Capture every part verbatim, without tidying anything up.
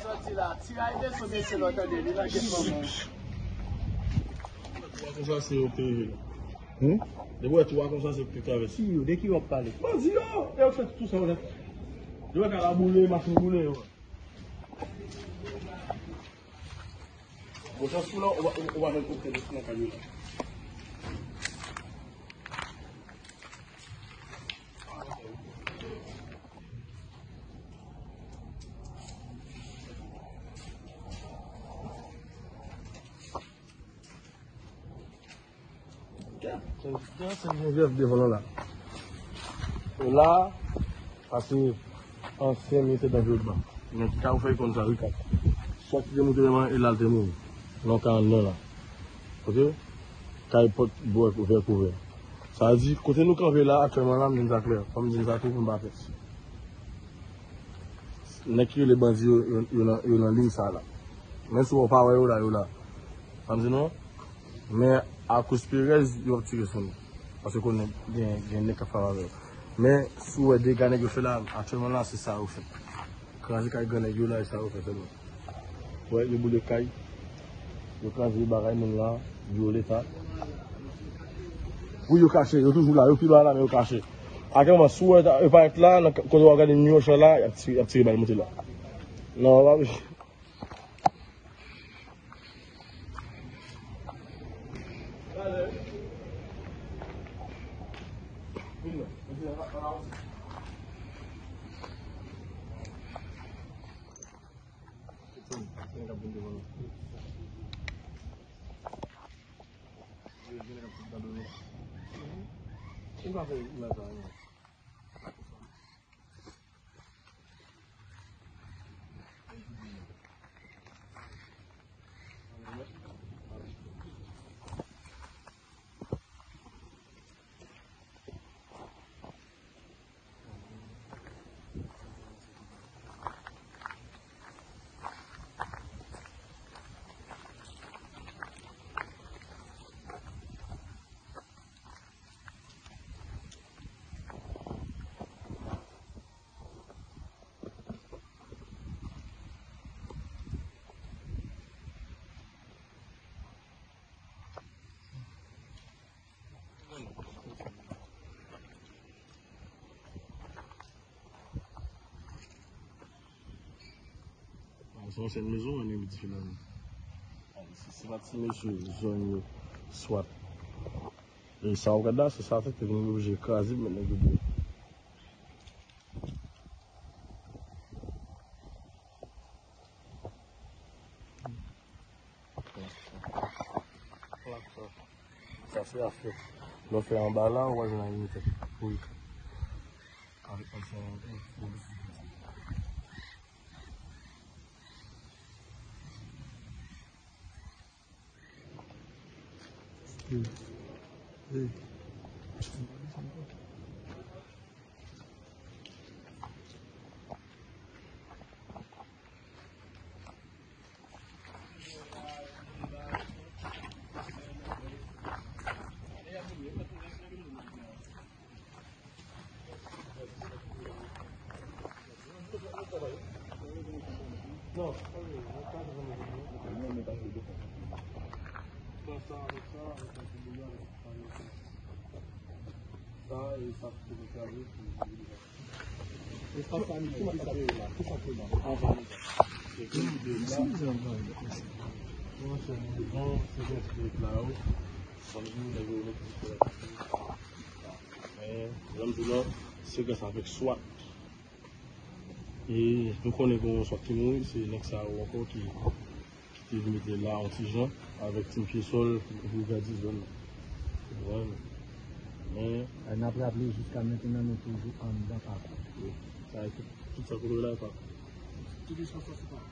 Sa di la, ti ray de sou mesye lòt ane, li nan gen fanm. Twa konsa se yo te rive la. Hmm? Depi wè twa konsa se yo te travèse. Ki yo? De ki w ap pale? Bandi yo, e yo fè tout sa yo la. Yo wè kay la boule, machin boule yo. Bon, chans pou la, ou va, ou, ou va jwenn kote nan kay yo la. Gad, se, gad, se Jenevyèv devan nou la. E la, pase ansyen ministè danviwònman. Nèg ki ka fè konn sa, wi, ka. Sòt ki te moute devan e la l te mouri. Nan ka anndan la. Oke? Kay pòt bò vè kouvè. Sa vle di, kote nou kanpe la, aktyèlman la, m di n sa klè. Fò m di n sa tou pou m pa pès. Nèg ki rele bandi yo, yo, yo nan, yo nan liy sa la. Menm si w pa wè yo la, yo la. Sa m di nou, men akoz perèz, yo ap tire sou nou. Paske konnen gen, gen nèg k ap fè avè yo. Men si w wè dega nèg yo fè la, aktyèlman la, se sa yo fè. Kraze kay gran nèg yo la, e sa yo fè sèlman. Wè, yo boule kay, yo kraze bagay moun la, biwo leta. Wi, yo kache, yo toujou la, yo pi ba la, men yo kache. Aktyèlman, si w wè yo parèt la, nan kote w ap gade New York la, y ap tire, y ap tire bal monte la. Non, w ap Se yon ansyen mezon, an, li di finalman. Se, se pa ti mesye zòn yo, swat. E sa w gad la, se sa fè ke vin oblije kraze, men nèg yo dwe. Sa se afè. Lè w fè anba la, ou pa jwenn anyen tèt. Wi. Avèk kondiksyon. Espas sa, men ki sa k ye la? Ki sa k ye la? Bon, se vèt la, wi. Sa m di w, nèg yo mete sou la. Men, jan m di w la, se gras avèk swat. E nou konnen gen yon swat ki mouri, se nèg sa yo ankò ki, ki te vin mete la yon ti jan avèk Team Fyesòl epi Brigadi zòn nan. Ou konprann? Men, e n ap raple, jiska mentnan, nou toujou anndan pakou. Wi. Sa e tout, tout sa kote la e pakou. Tout espas la se pakou.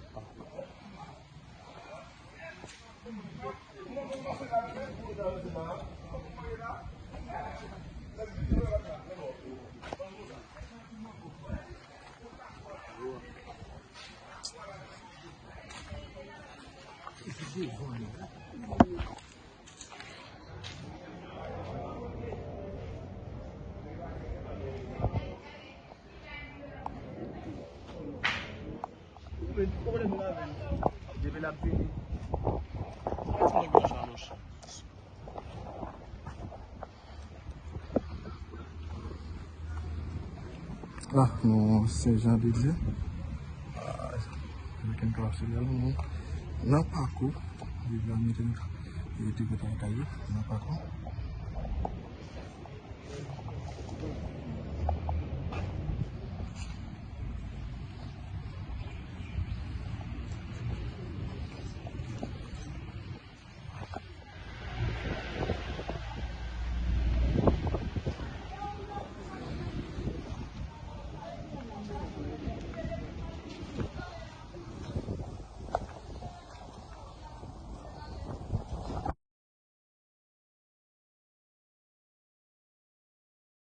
Depi l ap vini. La, nou Sen Jan de Dye. American Club Seychelles, nou nan Pako. Depi American Club, e depi nan Pako.